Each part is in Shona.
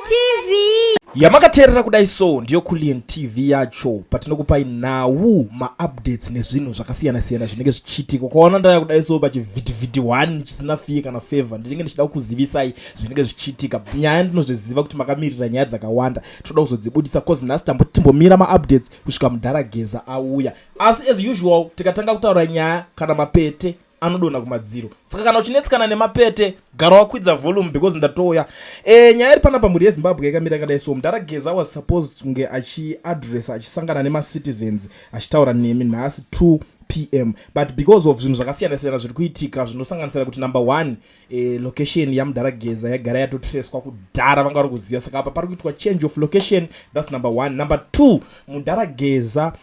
TV. Yamakateerera kudai so ndiyo Kulliant TV yacho, patinokupai nhau, maupdates nezvinhu zvakasiyana-siyana zvinenge zvichiitika. Ukaona ndaya kudai so pachivhitivhiti 1 chisina fiye kana favor, ndinenge ndichida kukuzivisai zvinenge zvichiitika. Nyaya ndinozviziva kuti makamirira nyaya dzakawanda, toda kuzodzibudisa cause nhasi tamboti timbomira maupdates kusvika mudhara Geza auya. Asi as usual, tikatanga kutaura nyaya, kana mapete anodonha kumadziro. Saka kana uchinetsekana nemapete, gara wakwidza volume because ndatouya. Nyaya iri panapa, mhuri yeZimbabwe, yakamira yakadai so. Mudhara Geza was supposed kunge achiadressa, achisangana nemacitizens, achitaura nemi nhasi 2 p.m., but because of zvinhu zvakasiyana-siyana zviri kuitika, zvinosanganisira kuti number one, location yamudhara Geza yagara yatotreswa kudhara, vanga vari kuziva. Saka apa pari kuitwa change of location. That's number one. Number two, mudhara Geza,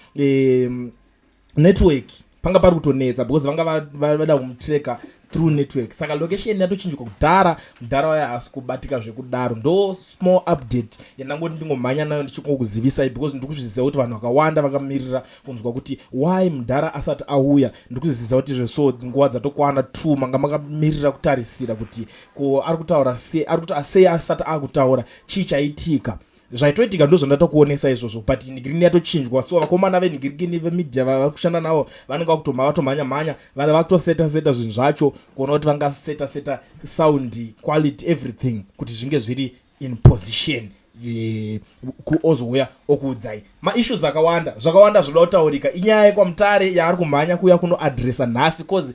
network panga pari kutonetsa because vanga vada kumutreka through network. Saka location yatochinjwa kudhara, mudhara waya asi kubatika zvekudaro. Ndo small update yandangoti ndingomhanya nayo ndichingokuzivisai because ndiri kuzviziva kuti vanhu vakawanda vakamirira kunzwa kuti why mudhara asati auya. Ndiri kuzviziva kuti zveso nguva dzatokwana 2, manga makamirira kutarisira kuti ko ari kutaura sei, ari kuti sei asati akutaura, chii chaitika. Zvaitoitika ndo zvandatokuonesa izvozvo, but nhigirini yatochinjwa. So vakomana venhigirikini vemedia vari kushanda navo vanenge vakutoma vatomhanya mhanya, vana vakutoseta seta zvinhu zvacho, kuona kuti vangaseta seta sound quality, everything, kuti zvinge zviri in position. Ozouya okuudzai maissues akawanda, zvakawanda zvoda kutaurika. Inyaya yekwaMutare yaari kumhanya kuuya kunoadresa nhasi cause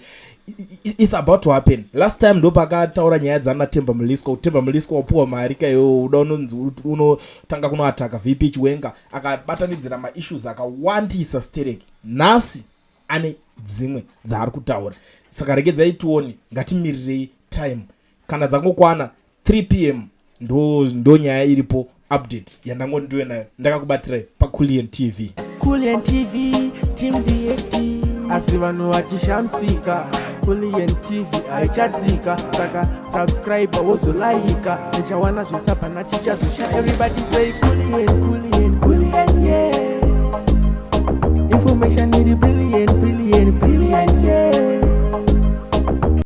it's about to happen. Last time ndo pakataura nyaya dzana Temba Mliswa. Temba Mliswa wapuwa mari kaiwo, uda unonzi unotanga kunoataka VP Chiwenga, akabatanidzira maissues akawandisa stereki. Nhasi ane dzimwe dzaari kutaura, saka regedzai tione. Ngatimirirei time kana dzangokwana 3 p.m. Ndo nyaya iripo, update yandangondiwe nayo ndakakubatirai paCullion TV. Kulliant TV, Team VAT. Asi vanhu vachishamisika, Kulliant TV haichatsika. Saka subscribe, wozolaika, uchawana zvesapana chichazosha. Everybody say Kulliant, Kulliant, Kulliant, yeah.